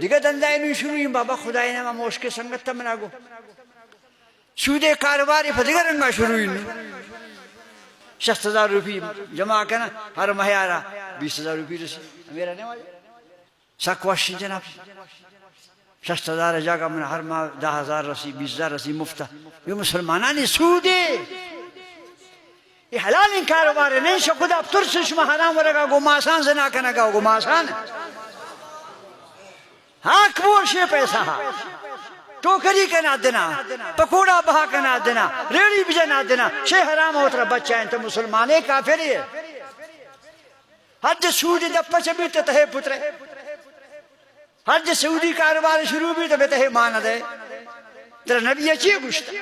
دگہ دندا نو شروع ایں، بابا خدائے ناما موشکے سنگت منا گو۔ سودے کاروبارے پہ دگہ رنگا شروع ایں۔ شست ہزار روپی جمع کنا، ہر مہیارا بیست ہزار روپی رسی۔ میرا نہیں واجہ؟ سک وش جناب۔ شست ہزار جاگہ من ہر ماہ دہ ہزار رسی، بیست ہزار رسی مفت۔ یہ مسلمانانی سودے۔ یہ حلالیں کاروبار نہیں، شو خدا ترس شما حرام ورگا گو ماسان زنا کنگا گو ماسان۔ ہاک بور شے پیسہ ہا۔ ٹوکری کنا دنا، پکوڑا بہا کنا دنا، ریڑی بجنا دنا، شے حرام ہوترا بچائیں تو مسلمانے کافرے۔ ہر جے سودی دپ چ بیت تہے پترے۔ ہر جے سودی کاروبار شروع بیت بہ تہے مان دے۔ ترا نبی چی گوشت؟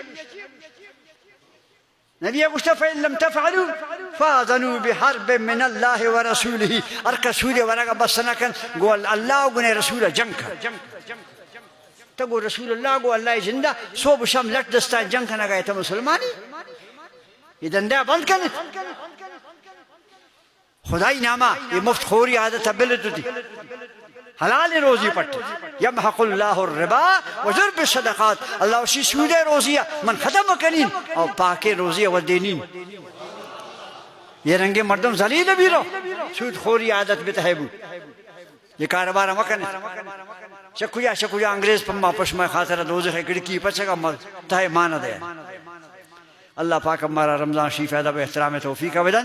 نبی گوشت، فإن لم تفعلوا فأذنوا بحرب من الله ورسوله۔ ہر کہ سودے ورگا بس نہ کن، گو اللہ و گنے رسول جنگ کن۔ تو گو رسول اللہ گو اللہ زندہ، صبح شام لٹ دستان جنگ کنگا تو مسلمانی۔ یہ دندا بند کن۔ خدائی ناما یہ مفت خوری عادت بلد دی۔ حلال روزی پٹ۔ یمحق اللہ الربا ویربی الصدقات۔ اللہ اسی سودے روزی من ختم کنین اور پاکے روزی ودینین۔ یہ رنگے مردم ذلیل بیرو۔ سود خوری عادت بتہے بو۔ یہ کاروبار مکن۔ شکویا شکویا انگریز پما پشمہ خاطر دوزخ کڑکی پچگا تہے مان دے۔ اللہ پاک ہمارا رمضان شریف ادب احترام توفیق بدن۔